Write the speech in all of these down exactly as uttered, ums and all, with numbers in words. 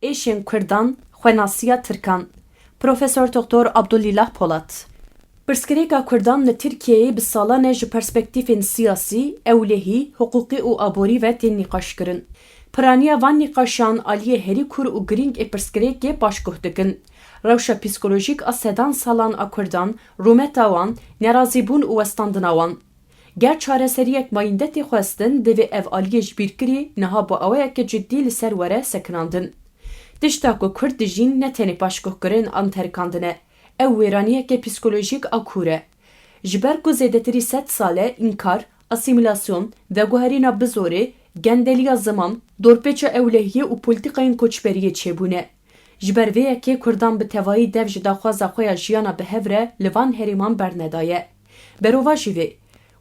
Êşên Kurdan, xwenasiya Tirkan. Profesor Doktor Abdulîlah Polat. Pirsgirêka Kurdan li Tirkiyeyê bi salan e ji perspektîfên siyasî, ewlehî, hiqûqî û aborî ve tên nîqaşkirin. Piraniya van nîqaşan aliyê herî kûr û girîng ê pirsgirêkê paşguh dikin. Rewşa psîkolojîk a sedan salan a Kurdan, rûmeta wan, nerazîbûn û westandina wan. Ger çareseriyek mayînde tê xwestin, divê ev aliyê jibîrkirî niha bi awayeke cidî li ser were sekinandin. Tişta ku Kurd dijîn ne tenê paşguhkirin an terikandin e, ew wêraniyeke psîkolojîk a kûr e. Ji ber ku zêdetirî sed sal e înkar, asîmîlasyon, veguherîna bi zorê, gendeliya ziman, dorpêça ewlehiyê û polîtîkayên koçberiyê çêbûne. Ji ber vê yekê Kurdan bi tevayî dev ji daxwaza xwe ya jiyana bi hev re li van herêman bernedaye. Berovajî vê,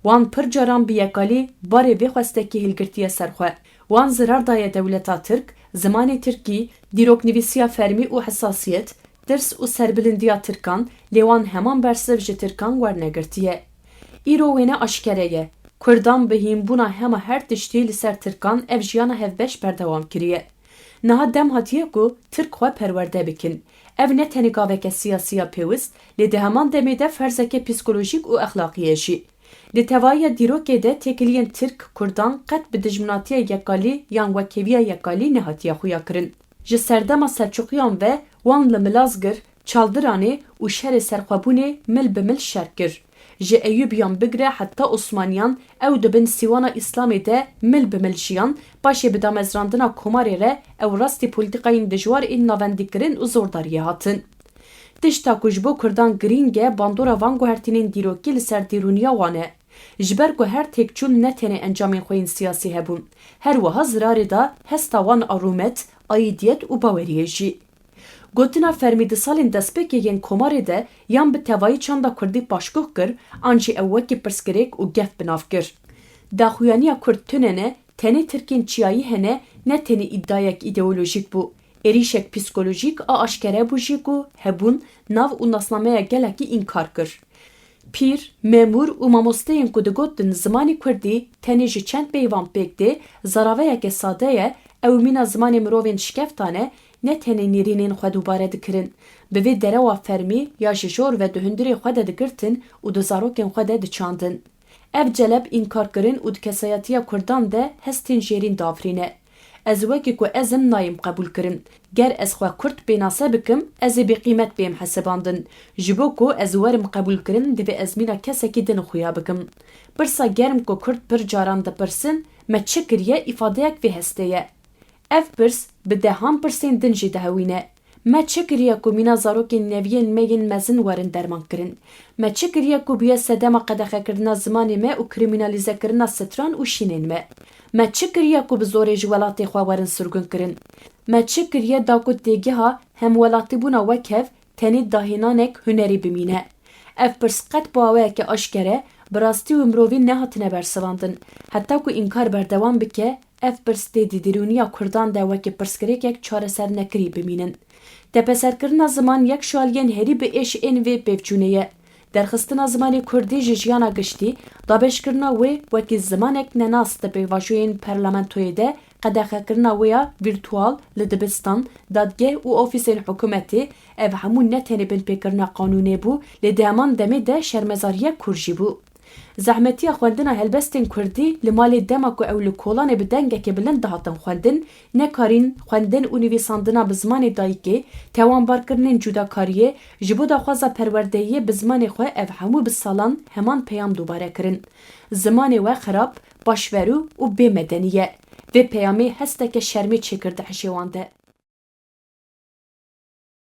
wan pir caran bi yekalî barê vê xwestekî hilgirtiye ser xwe. Wan zirar daye dewleta Tirk, zimanê Tirkî, dîroknivîsiya fermî û hesasiyet, tirs û serbilindiya Tirkan, lê wan heman bersiv ji Tirkan wernegirtiye. Îro wêne aşkere ye. Kurdan bi hînbûna hema her tiştî li ser Tirkan ev jiyana hevbeş berdewam kiriye. Niha dem hatiye ku Tirk xwe perwerde bikin. Ev ne tenê gaveke siyasî ya pêwist, lê di heman demê de ferzeke psîkolojîk û exlaqî ye jî. Di tevahiya dîrokê de têkiliyên Tirk, Kurdan qet bi dijminatiya yekalî yan wekhêviya yekalî nehatiye xuyakirin. Ji serdema Selçuqiyan ve wan li Milazgir, Çaldiranê û şerê serxwebûnê mil bi mil şer kir. Ji Eyûbiyan bigire heta Osmaniyan ew di bin sîwana Îslamê de mil bi mil jiyan, paşê bi damezrandina Komarê re ew rastî polîtîkayên dijwar ên navendîkirin û zordariyê hatin. Tişta ku ji bo Kurdan girîng e, bandora van guhertinên dîrokî li ser dîrûniya wan e. Ji ber ku her têkçûn ne tenê encamên xwe yên siyasî hebûn, her wiha zirarê da hesta wan a rûmet, aîdiyet û baweriyê jî. Gotina fermî di salên destpêkê yên Komarê de yan bi tevayî çanda Kurdî paşguh kir, an jî ew wekî pirsgirêk û gef bi nav kir. Daxuyaniya Kurd tune ne, tenê Tirkên çiyayî hene, ne tenê îdayek îdeolojîk bû. Êrîşek psîkolojîk a aşkere bû jî ku hebûn, nav û nasnameya gelekî înkar kir. Pîr, memûr û mamosteyên ku digotin zimanê Kurdî tenê ji çend peyvan pêk tê, zaraveyeke sade ye, ew mîna zimanê mirovên şikeftan e, ne tenê nêrînên xwe dubare dikirin. Bi vê derewa fermî ya ji jor ve di hundirê xwe de digirtin û di zarokên xwe de diçandin. Ev celeb înkarkirin û di kesayetiya Kurdan de hestên jêrîn diafirîne. Ez wekî ku ez im nayêm qebûlkirin. Ger ez xwe Kurd pênase bikim, ez ê bêqîmet bêm hesibandin. Ji bo ku ez werim qebûlkirin, divê ez mîna kesekî din xuya bikim. Pirsa germ ku Kurd pir caran dipirsin, me çi kiriye, îfadeyek vê hestê ye. Ev pirs bi dehan pirsên din jî dihewîne. Me çi kiriye ku mîna zarokên neviyên me yên mezin werin dermankirin? Me çi kiriye ku bûye sedema qedexekirina zimanê me û krîmînalîzekirina stran û şînên me? Me çi kiriye ku bi zorê ji welatê xwe werin sirgunkirin? Me çi kiriye da ku têgeha hemwelatîbûna wekhev tenê dahênanek hunerî bimîne? Ev pirs qet bi awayeke aşkere, bi rastî û mirovî nehatine bersivandin. Heta ku înkar berdewam bike, ev pirs tê di dîrûniya Kurdan de wekî pirsgirêkek çaresernekirî bimînin. Tepeserkirina ziman yek ji aliyên herî bi êş ên vê pêvçûnê ye. Derxistina zimanê Kurdî ji jiyana giştî, dabeşkirina wê wekî zimanek nenas di pêvajoyên parlamentoyê de, qedexekirina wê ya vîrtual li dibistan, dadgeh û ofîsên hikûmetê, ev hemû ne tenê binpêkirina qanûnê bû, lê di heman demê de şermezariyek kûr jî bû. Zehmetiya xwendina helbestên Kurdî li malê dema ku ew li kolanê bi dengekê bilind dihatin xwendin, nekarîn xwendin û nivîsandina bi zimanê dayikê, tewanbarkirinên cudakariyê, ji bo daxwaza perwerdeyiyê bi zimanê xwe ev hemû bi salan heman peyam dubare kirin. Zimanê we xirab, paşverû û bêmedenî ye. Vê peyamê hesteke şermê çêkir di hişê wan de.